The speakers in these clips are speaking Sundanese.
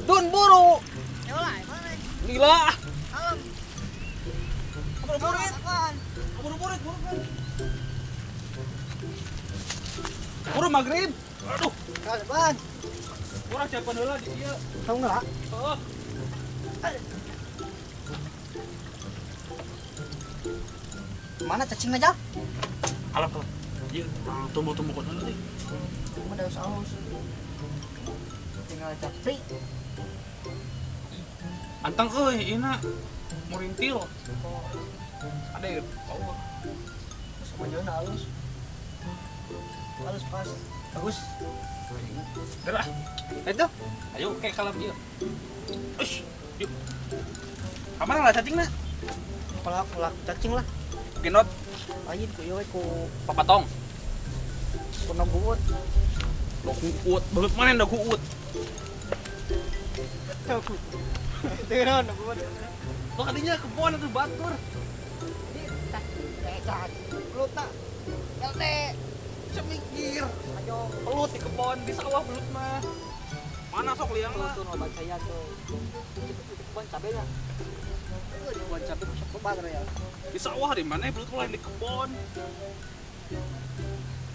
Dun buru. Lila. Alam. Buru-burit. Buru-burit, buru-burit. Buru maghrib. Aduh. Kapan? Urang capan heula di dieu. Tahu enggak? Heeh. Mana cacing aja? Alam kalau. Ieu tumbuh-tumbuh heula euy. Mana saus. Tinggal capri. Antang euy, ieu murintil. Ada ya, power. Semuanya halus. Halus pas. Bagus. Gerak. Itu. Ayo kayak kalem ieu. Ush, yuk. Kamana lah cacingna? Pola cacing lah. Genot. Lain ku ieu we ku papatong. Ku noguut. Noguut, belut mana noguut? Noguut. Itu naon noguut. Lo kadinya kebon atau batur. Belut tak? LT. Cemikir. Ayo. Belut di kebon, di sawah belut mah. Mana sok liang lah. Tuh obat saya tuh. Di kebon cabenya. Di kebon cabe sok lebar ya. Di sawah di mana belut lain di kebon.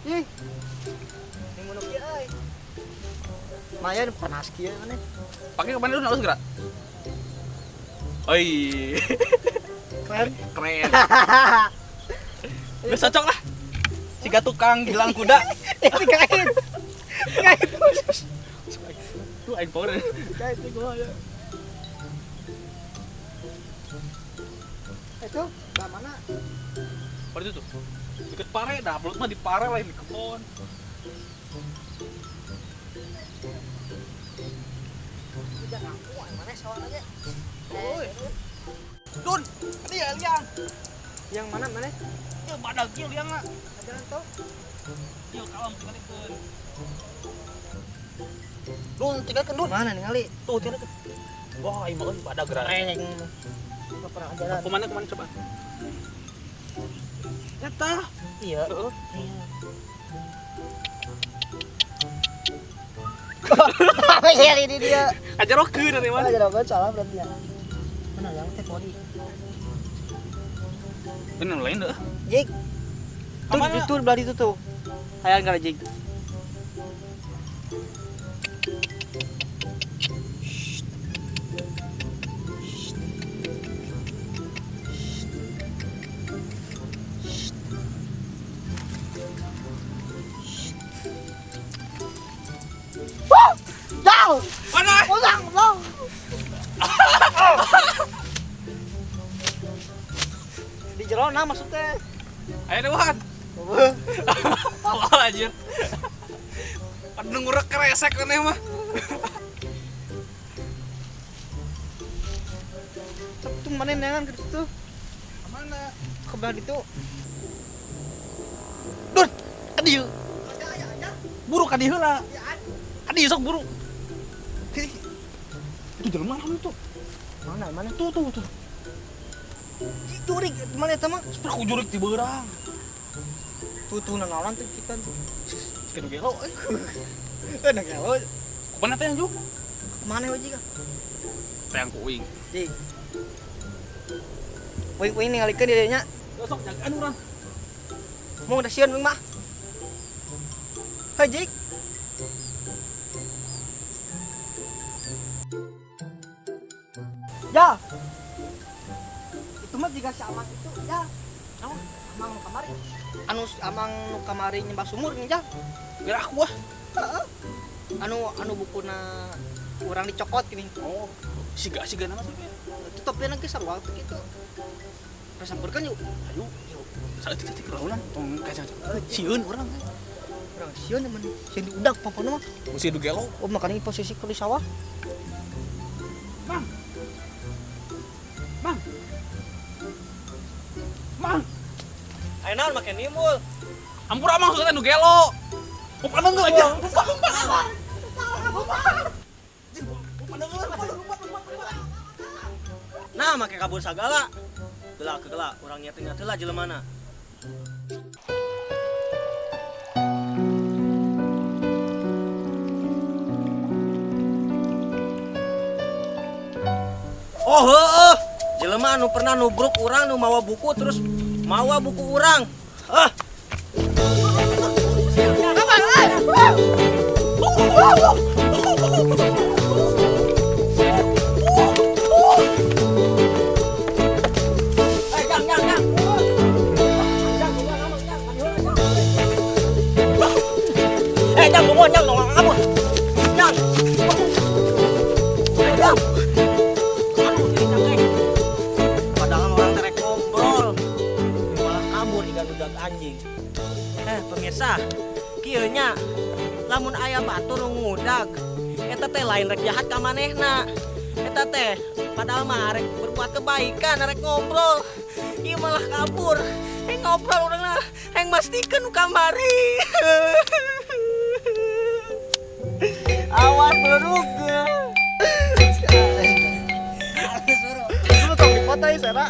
Ih. Ini mun kieu euy. Lumayan panas kieu maneh. Pakai kemana dulu halus gerak? Oi. Keren. Keren. Udah cocok lah. Siga tukang gilang kuda. Dikait. Dikait. Tuh aing power. Dikait gua ya. Itu belah mana? Pada itu tuh. Deket pare dah, belut mah di pare lain di kebon. Udah ngaku mana soal aja. Oi. Dun, ini ya liang. Yang mana mana? Ieu badag ieu liangna. Ajaran tuh. Ieu kalem tinggalikeun. Dun, tinggalkeun Dun. Mana ningali? Tuh tinggalkeun. Wah, ieu mah badag geura. Reng. Enggak pernah ajaran. Kemana coba? Eta. Iya. Heeh. Iya. Iya ini dia. Ajarokeun dari mana? Ajarokeun salah berarti ya. Mana yang teh poli? Bener lain deh. Jik. Tuh itu belah itu tuh. Hayang kali Jik. Mana? Ulang, ulang. Di jero nah maksudnya. Ayo deh, Wan. Wah, anjir. Aduh ngurek kresek aneh mah. Tuh mana neangan ke situ? Mana? Ke belah itu. Dun, kadieu. Buru kadieu heula. Kadieu sok buru. Itu jelema naon tuh? Mana mana? Tuh tuh tuh. Jurik mana eta mah? Seperti ku jurik di beurang. Tuh tuh nanaonan tuh kita tuh. Kudu gelo euy. Nu gelo. Mana teh yang juk? Mana we jika? Teh yang ku uing. Jik. Uing uing ningalikeun di dieu nya. Sok jagaan urang. Mau udah sieun uing mah. Heuh Jik. Ya. Itu mah jika si Amang itu ya. Naon? Amang nu kamari. Anu Amang nu kamari nyembah sumur nih ya. Geura aku ah. Heeh. Anu anu bukuna urang dicokot gini. Oh, siga siga nama tuh. Itu topena ge sarua teh kitu. Rasampeurkeun yuk. Ayo, yuk. Saeutik-saeutik launan tong kaca. Sieun urang teh. Urang sieun mun sieun diudak pampana mah. Mesti du gelo. Oh, makanya posisi ke di sawah. Mang. Mang. Mang. Ayo naon make nimbul. Ampura Mang sudah nu gelo. Umpan deungeul aja. Umpan umpan. Umpan deungeul, umpan umpan umpan. Nah, make kabur sagala. Geula kegeula, urang nyating heula jelemana. Oh heueuh. Jelema anu pernah nubruk urang nu mawa buku terus mawa buku urang. Ah. Eh, jang, jang, jang. Jang, tungguan, ngomong, jang. Eh, jang, tungguan, jang, tungguan, kabur. Jang. Eh, jang. Aduh, ini jang, eh. Padahal orang terek ngobrol. Malah kabur ikan udah anjing. Eh, pemirsa, kieu nya lamun aya batur nu ngudag, eta teh lain rek jahat ka manehna. Eta teh padahal mah rek berbuat kebaikan, rek ngobrol. Ieu malah kabur. Eh, ngobrol urangna, hayang mastikeun nu kamari. Awas belurug. Lu tong dipoto ieu Sera.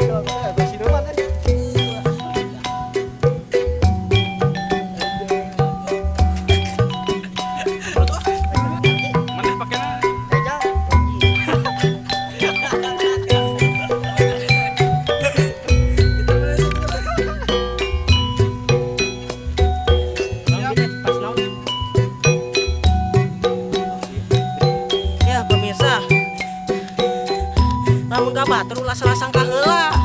Kalau ada siluman eh. Mana pakena? Eh, jang. Ya pemirsa, lamun ka batur ulah salah sangka heula.